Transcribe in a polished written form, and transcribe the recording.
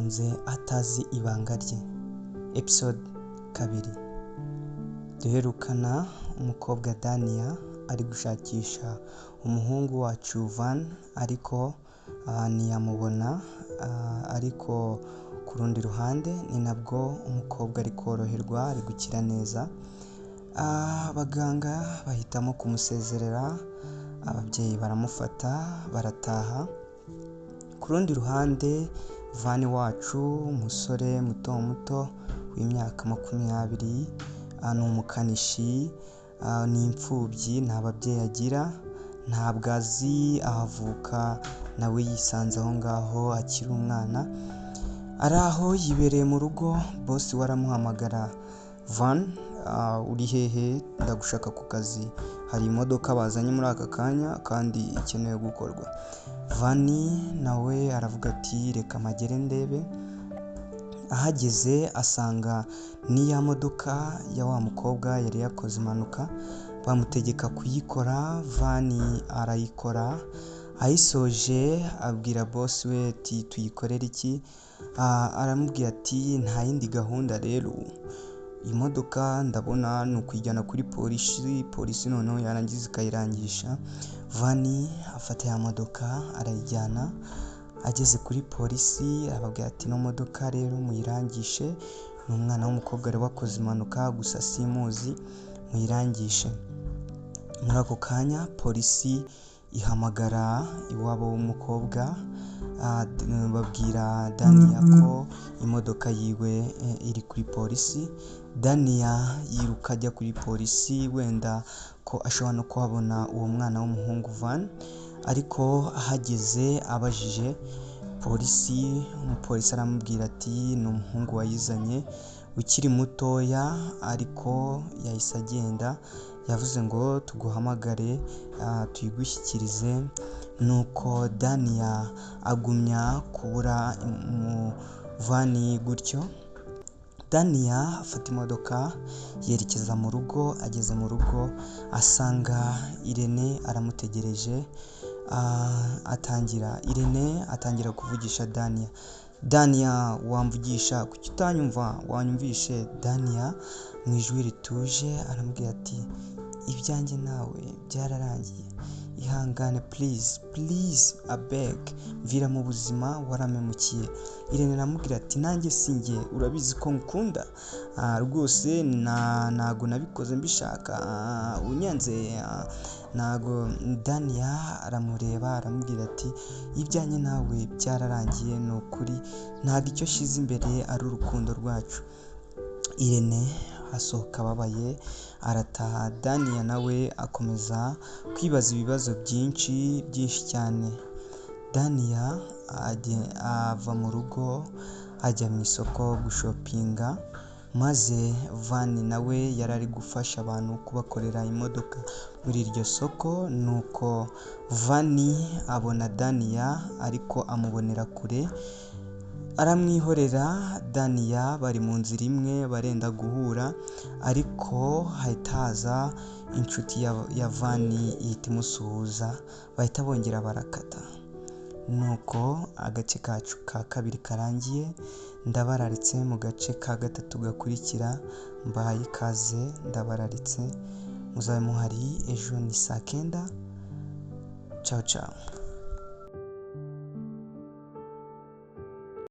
Yamukunze atazi ibanga rye. Episode 2. Duherukana umukobwa Dania ari gushakisha umuhungu wacu Van, ariko ntiyamubona. Ariko ku rundi ruhande ni nabwo umukobwa ari koroherwa, ari gukira neza. Abaganga bahitamo kumusezerera, ababyeyi baramufata barataha. Ku rundi ruhande Van wacu, umusore muto muto w'imyaka 20, ni umukanishi, ni imfubyi, nta babyeyi agira, ntabwo azi aho avuka, nawe yisanze aho ngaho akiri umwana. Ari aho yibereye mu rugo, boss we aramuhamagara: "Van, uri hehe? Ndagushaka ku kazi, hari imodoka bazanye muri aka kanya kandi ikenewe gukorwa." Van nawe aravuga ati: "Reka mpagere ndebe." Ahageze asanga ni ya modoka ya wa mukobwa yari yakoze impanuka, bamutegeka kuyikora. Van arayikora, ayisoje abwira boss we ati: "Tuyikorere iki?" Aramubwira ati: "Nta yindi gahunda rero, imodoka ndabona ni ukuyijyana kuri polisi, polisi noneho yarangiza ikayirangisha." Van afata ya modoka arayijyana, ageze kuri polisi arababwira ati: "Ino modoka rero muyirangishe, ni umwana w'umukobwa wari wakoze impanuka, gusa simuzi, muyirangishe." Muri ako kanya polisi ihamagara iwabo w'umukobwa, babwira Dania ko imodoka yiwe iri kuri polisi. Dania yiruka ajya kuri polisi, wenda ko ashobora no kuhabona uwo mwana w'umuhungu Van, ariko ahageze abajije polisi, umupolisi aramubwira ati: "Ni umuhungu wayizanye ukiri mutoya, ariko yahise agenda, yavuze ngo tuguhamagare tuyigushyikirize." Nuko Dania agumya kubura Van gutyo. Dania afata imodoka yerekeza mu rugo, ageze mu rugo asanga Irene aramutegereje. Atangira Irene atangira kuvugisha Dania: "Dania, wamvugisha? Kuki utanyumva? Wanyumvishe?" Dania mu ijwi rituje aramubwira ati: "Ibyanjye nawe byararangiye, ihangane, please, please, abeg, mvira mu buzima, warampemukiye." Irene aramubwira ati: "Nanjye sinjye, urabizi ko ngukunda rwose, ntago nabikoze mbishaka, unyanze ntago." Dania aramureba aramubwira ati: "Ibyanjye nawe byararangiye, ni ukuri, ntabwo icyo shyize imbere ari urukundo rwacu." Irene asohoka ababaye arataha. Dania nawe akomeza kwibaza ibibazo byinshi byinshi cyane. Dania ava mu rugo ajya mu isoko gushopinga, maze Van nawe yari ari gufasha abantu kubakorera imodoka muri iryo soko. Nuko Van abona Dania, ariko amubonera kure aramwihorera. Dania bari mu nzira imwe, barenda guhura, ariko hahita haza inshuti ya Van ihita imusuhuza, bahita bongera barakata. Nuko agace kacu ka 2 karangiye, ndabararitse mu gace ka 3 gakurikira. Mbahaye ikaze, ndabararitse, muzabe muhari ejo ni saa 9. Ciao ciao.